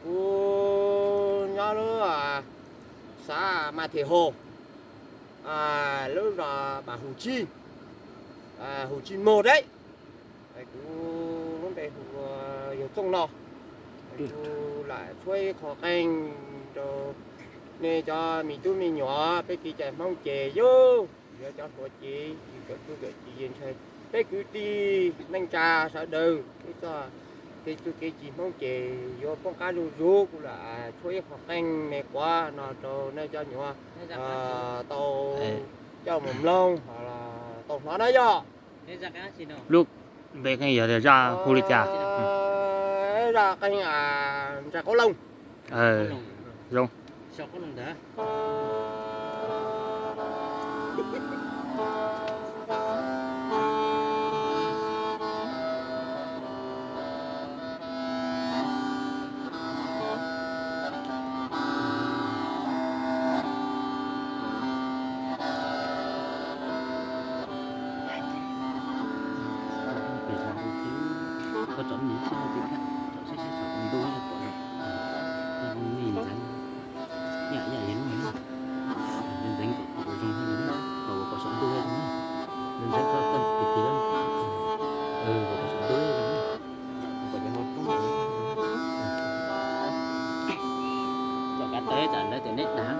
Kuv nyob lub xav Mas Them Hos, lub zos Pam Hus Tsij, Hus Tsij Mos Dawb. Kuv lub npe hu ua Yawg Txooj no. Kuv lam tshuab ib qho qeej rau nej cov me tub me nyuam peb kev cai Hmoob ces yog yuav cov hluav cev, yus cov tub cov ci ntshai, peb kwv tij neej tsa sawv daws peb txoj kev txuj kev ci Hmoob ces yuav poob qab zuj zus. Kuv lam tshuab ib qho qeej me quav no rau nej cov nyuam tau coj mus mloog, tau hnov na yog. Lub npe qeej yog zaj hu li cas? Zaj qeej Ntxhais Qoob Loo. Zoo. Koj tsom me ntsis no tsis kham, tsom sib sib saum ntu pom, ntxeev, yam yam yog ntxeev kom zoo, kom pom saum ntuj zoo, ntxeev koj koj tis tis, kom pom saum ntuj zoo, pom cov hauv roob. Tsom kav tawv tsam ntawd ces neb dag.